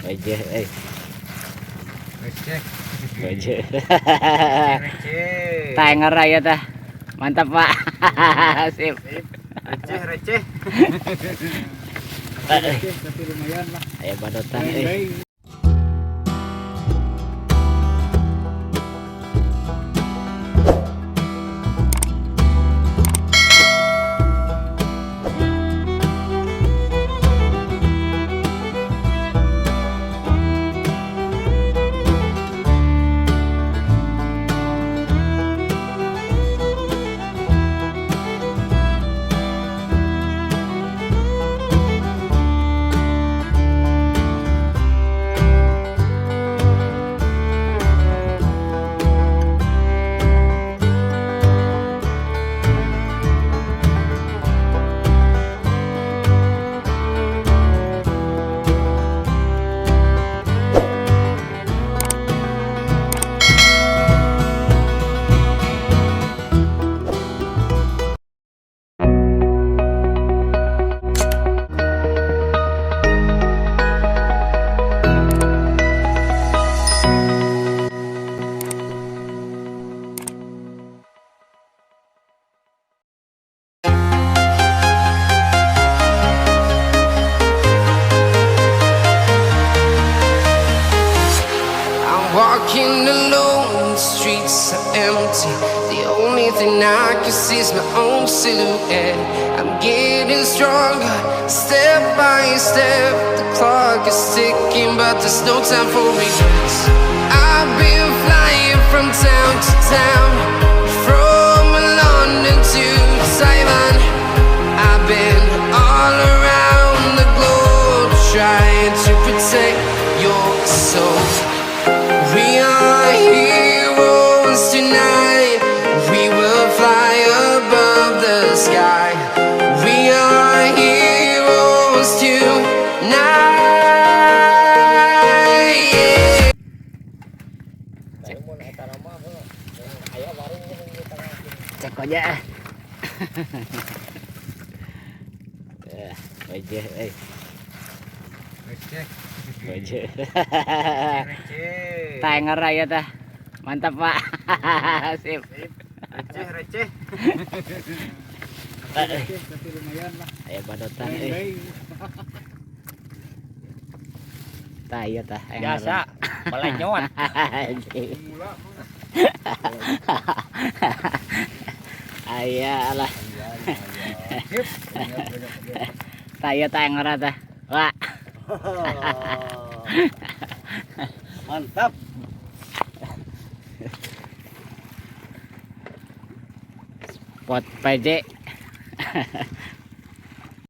Wajah euy. Receh. Wajah. Receh. Tanger aya tah. Mantap, Pak. Sip. Receh, receh. Receh, tapi lumayan lah. Aya badotan euy. I'm walking alone, the streets are empty. The only thing I can see is my own silhouette. I'm getting stronger, step by step. The clock is ticking, but there's no time for regrets. I've been flying from town to town, from London to Taiwan. I've been all around the globe trying to protect your soul. We are heroes tonight. We will fly above the sky. We are heroes tonight. Yeah. Cek aja. Eh, wajah euy. Receh. Wajah. Receh. Tanger aya tah. Mantap, Pak. Sip. Receh, receh. Receh, tapi lumayan lah. Aya badotan euy. Tah ieu tah. Biasa, belenyot. Aya lah. Tah ieu tah ngora tah. Wah. Mantap. Pot PJ.